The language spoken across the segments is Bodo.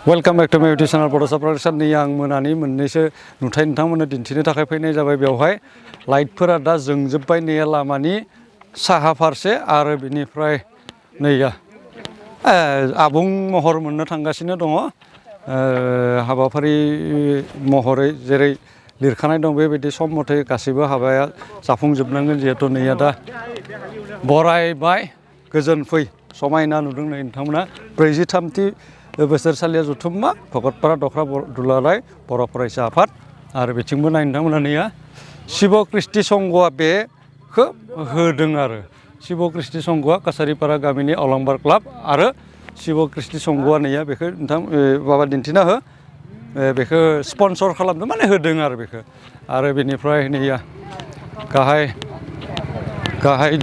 वेलकाम बैक टू माय यूट्यूब चैनल बड'सा प्रडाक्शननि आं मोनानि मोननैसो नुथाय नोंथांमोननो दिन्थिनो थाखाय फैनाय जाबाय। बेवहाय लाइटफोरा दा जोंजोब्बाय नैया लामानि साहा फारसे आरो बिनिफ्राय नैया आबुं महर मोननो थांगासिनो दङ। हाबाफारि महरै जेरै लिरखानाय दं बेबायदि सम मथे गासैबो हाबाया जाफुंजोबनांगोन। जिहेतु नैया दा बरायबाय गोजोन फै समायना नुदों नै नोंथांमोना 43थि बोसोर सालिया जुथुम्मा भकतपारा दखरा दुलाराय बर' फरायसा आफाद आरो बिथिंबो नाय नोंथांमोना नैया शिव कृष्टि संघआ बेखौ होदों आरो शिव कृष्टि संघआ काछारिपारा गामिनि अलंबार क्लाब आरो शिव कृष्टि संघआ नैया बेखौ नोंथां माबा दिन्थिना हो बेखौ स्पन्सर खालामदों माने होदों आरो बेखौ आरो बेनिफ्राय नैया गाहाय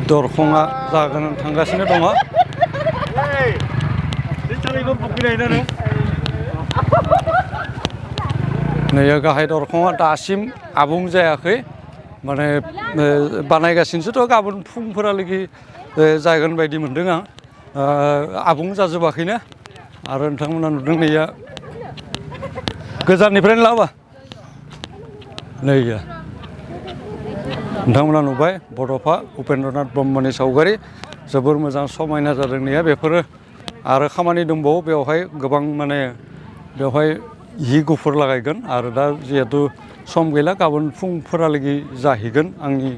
दरखङा जागोन थांगासिनो दङ। नैया गाहाय दरखङा दासिम आबुं जायाखै माने बानायगासिनोसोथ' गाबोन फुंफोरालागि जागोन बायदि मोनदों आं। आबुं जाजोबाखैनो आरो नोंथांमोना नुदों नैया गोजाननिफ्रायनो लाबा नैया नोंथांमोना नुबाय बड'फा उपेन्द्रनाथ ब्रह्मनि सावगारि जोबोर मोजां समायना जादों नैया बेफोरो आरो खामानि दंबावो बेवहाय गोबां माने बेवहाय हि गुफुर लागायगोन आरो दा जिहेतु सम गैला गाबोन फुंफोरालागि जाहैगोन आंनि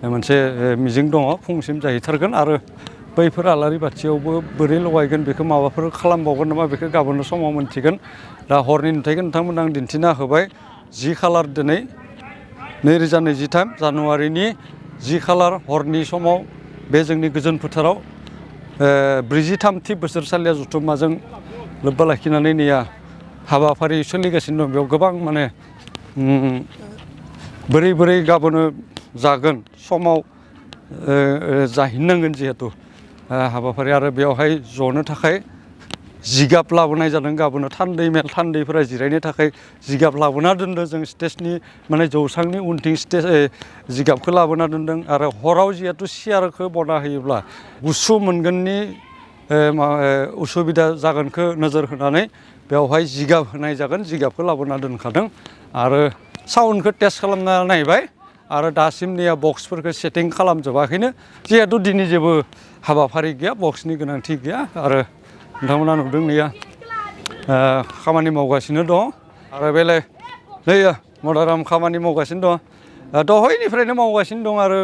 मोनसे मिजिं दङ फुंसिम जाहैथारगोन आरो बैफोर आलारि बाथियावबो बोरै लगायगोन बेखौ माबाफोर खालामबावगोन नामा बेखौ गाबोन समाव मोनथिगोन। दा हरनि नुथायखौ नोंथांमोन आं दिन्थिना होबाय 10 खालार दिनै 2023 जानुवारिनि 10 खालार हरनि समाव बे जोंनि गोजोन फोथाराव 43थि बोसोर सालिया जुथुम्माजों लोब्बा लाखिनानै नैया हाबाफारि सोलिगासिनो दं। बेयाव गोबां माने बोरै गाबोनो जागोन समाव जाहैनांगोन जिहेतु हाबाफारि आरो बेवहाय जनो थाखाय जिगाब लाबोनाय जादों। गाबोनो थान्दैफोरा जिरायनो थाखाय जिगाब लाबोना दोनदों जों स्टेजनि माने जौसांनि उनथिं जिगाबखौ लाबोना दोनदों आरो हराव जिहेतु सियारखौ बना होयोब्ला गुसु मोनगोननि उसुबिदा जागोनखौ नोजोर होनानै बेवहाय जिगाब होनाय जागोन। जिगाबखौ लाबोना दोनखादों आरो साउन्डखौ टेस्ट खालामना नायबाय आरो दासिम नैया बक्सफोरखौ सेटिं खालामजोबाखैनो जिहेतु दिनै जेबो हाबाफारि गैया बक्सनि गोनांथि गैया आरो नोंथांमोना नुदों नैया खामानि मावगासिनो दं आरो बेलाय नैया मदाराम खामानि मावगासिनो दं दहायनिफ्रायनो मावगासिनो दं आरो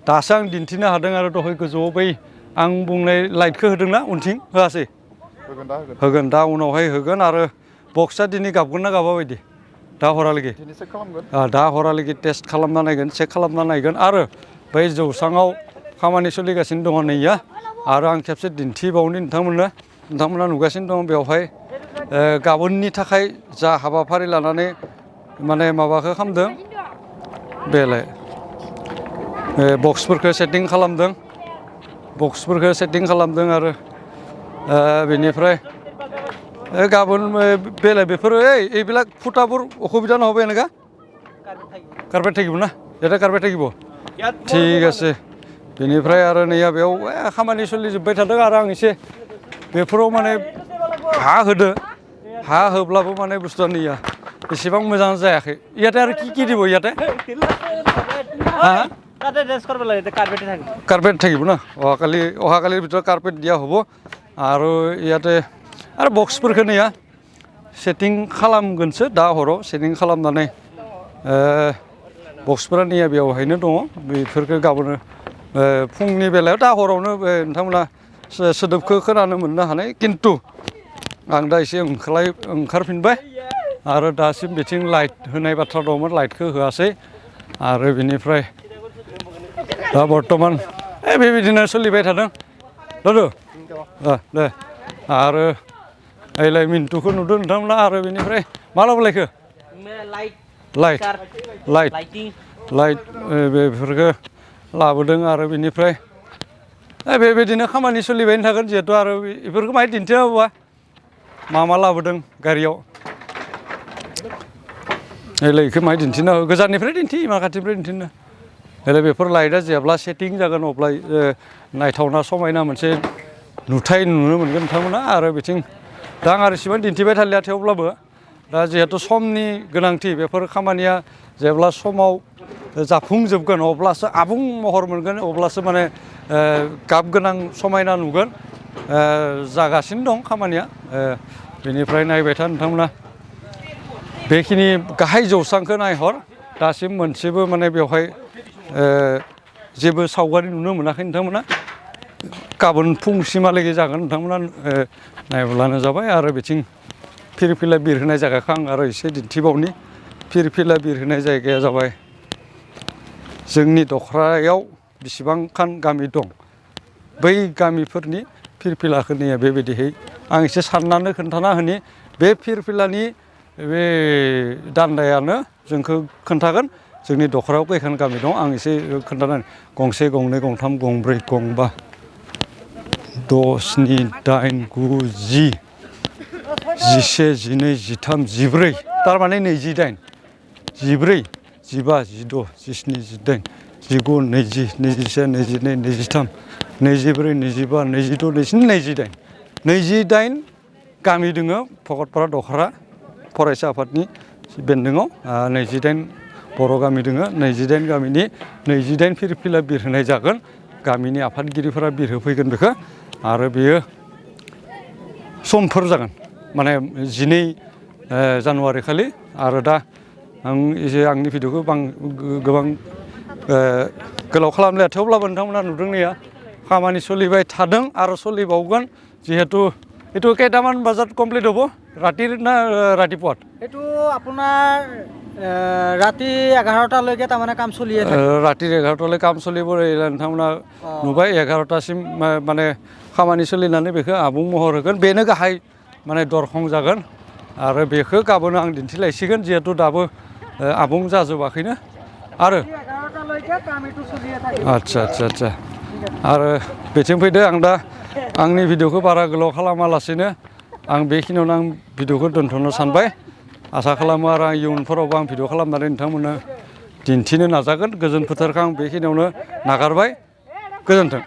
दासो आं दिन्थिनो हादों आरो दहाय गोजौआव बै आं बुंनाय लाइटखौ होदोंना उनथिं होआसै होगोन दा उनावहाय होगोन आरो बक्सआ दिनै गाबगोन ना गाबा बायदि दा हरालागि दा हरालागि टेस्ट खालामना नायगोन चेक खालामना नायगोन आरो बै जौसाङाव खामानि सोलिगासिनो दङ नैया आरो आं खेबसे दिन्थिबावनि नोंथांमोना नुगासिनो दं बेवहाय गाबोननि थाखाय जा हाबाफारि लानानै माने माबाखौ खालामदों बेलाय बक्सफोरखौ सेटिं खालामदों आरो बेनिफ्राय गाबोन बेलाय बेफोरो এইবিলাক ফুটাবোৰ অসুবিধা নহ'ব এনেকা কাৰ্পেট থাকিব না এটা কাৰ্পেট থাকিব ঠিক আছে। बेनिफ्राय आरो नैया बेयाव खामानि सोलिजोब्बाय थादों आरो आं एसे बेफोराव माने हा होब्लाबो माने बुस्थुआ नैया एसेबां मोजां जायाखै। ইয়াতে আৰু কি দিব ইয়াতে কাৰ্পেট থাকিব না অহাকালিৰ ভিতৰত কাৰ্পেট দিয়া হ'ব আৰু ইয়াতে आरो बक्सफोरखौ नैया सेटिं खालामगोनसो दा हराव सेटिं खालामनानै बक्सफोरा नैया बेवहायनो दङ बेफोरखौ गाबोनो फुंनि बेलायाव दा हरावनो नोंथांमोना सोदोबखौ खोनानो मोननो हानाय खिन्थु आं दा एसे ओंखारफिनबाय आरो दासिम बिथिं लाइट होनाय बाथ्रा दंमोन लाइटखौ होआसै आरो बेनिफ्राय दा बर्थमान बेबायदिनो सोलिबाय थादों दादु दे आरो ओइलाय मिन्टुखौ नुदों नोंथांमोना आरो बेनिफ्राय मा लाबोलायखो लाइट बेफोरखौ लाबोदों आरो बेनिफ्राय बेबायदिनो खामानि सोलिबाय थागोन जिहेतु आरो बेफोरखौ माहाय दिन्थिना होबा मा लाबोदों गारियाव ओइलायखौ माहाय दिन्थिना हो गोजाननिफ्राय दिन्थि माखाथिनिफ्राय दिन्थिनो ओइलाय बेफोर लाइटआ जेब्ला सेटिं जागोन अब्ला नायथावना समायना मोनसे नुथाय नुनो मोनगोन नोंथांमोना आरो बिथिं दा आं आरो इसेबां दिन्थिबाय थालिया थेवब्लाबो दा जिहेतु समनि गोनांथि बेफोर खामानिया जेब्ला समाव जाफुंजोबगोन अब्लासो आबुं महर मोनगोन अब्लासो माने गाब गोनां समायना नुगोन जागासिनो दं खामानिया बेनिफ्राय नायबाय था नोंथांमोना बेखिनि गाहाय जौसांखौ नायहर दासिम मोनसेबो माने बेवहाय जेबो सावगारि नुनो मोनाखै नोंथांमोना गाबोन फुंसिमहालागै जागोन नोंथांमोना नायब्लानो जाबाय आरो बिथिं फिरफिला बिरहोनाय जायगाखौ आं आरो एसे दिन्थिबावनि फिरफिला बिरहोनाय जायगाया जाबाय जोंनि दखरायाव बेसेबांखान गामि दं बै गामिफोरनि फिरफिलाखौ नैया बेबायदिहै आं एसे साननानै खोन्थाना होनि बे फिरफिलानि बे दान्दायानो जोंखौ खोन्थागोन जोंनि दखरायाव खैखान गामि दं आं एसे खोन्थानानै गंसे गंनै गंथाम गंब्रै गंबा 10 7 8 9 10 11 12 13 14 थारमाने 28 14 15 16 17 18 19 20 21 22 23 24 25 26 28 गामि दङ भकतपारा दखरा फरायसा आफादनि बेन्दोङाव 28 बर' गामि दङ 28 गामिनि 28 फिरफिला बिरहोनाय जागोन गामिनि आफादगिरिफोरा बिरहोफैगोन बेखौ आरो बेयो समफोर जागोन माने 12 जानुवारि खालि आरो दा आं एसे आंनि भिडिअखौ गोबां गोलाव खालामलाया थेवब्लाबो नोंथांमोना नुदों नैया खामानि सोलिबाय थादों आरो सोलिबावगोन जिहेतु এইটো কেইটামান বজাত কমপ্লিট হ'ব ৰাতিৰ না ৰাতিপুৱাত এইটো আপোনাৰ ৰাতি 11টালৈকে তাৰমানে কাম চলি আছে ৰাতিৰ 11টালৈ কাম চলিব नोंथांमोना नुबाय 11टासिम माने खामानि सोलिनानै बेखौ आबुं महर होगोन बेनो गाहाय माने दरखं जागोन आरो बेखौ गाबोन आं दिन्थिलायसिगोन जिहेतु दाबो आबुं जाजोबाखैनो आरो 11टाলৈके कामটো চলিয়ে থাকে आच्छा आच्छा आच्छा आरो बेथिं फैदो आं दा आंनि भिडिअखौ बारा गोलाव खालामालासेनो आं बेखिनियावनो आं भिडिअखौ दोनथ'नो सानबाय आसा खालामो आरो आं इयुनफोरावबो आं भिडिअ खालामनानै नोंथांमोननो दिन्थिनो नाजागोन गोजोन फोथारखौ आं बेखिनियावनो नागारबाय गोजोन्थों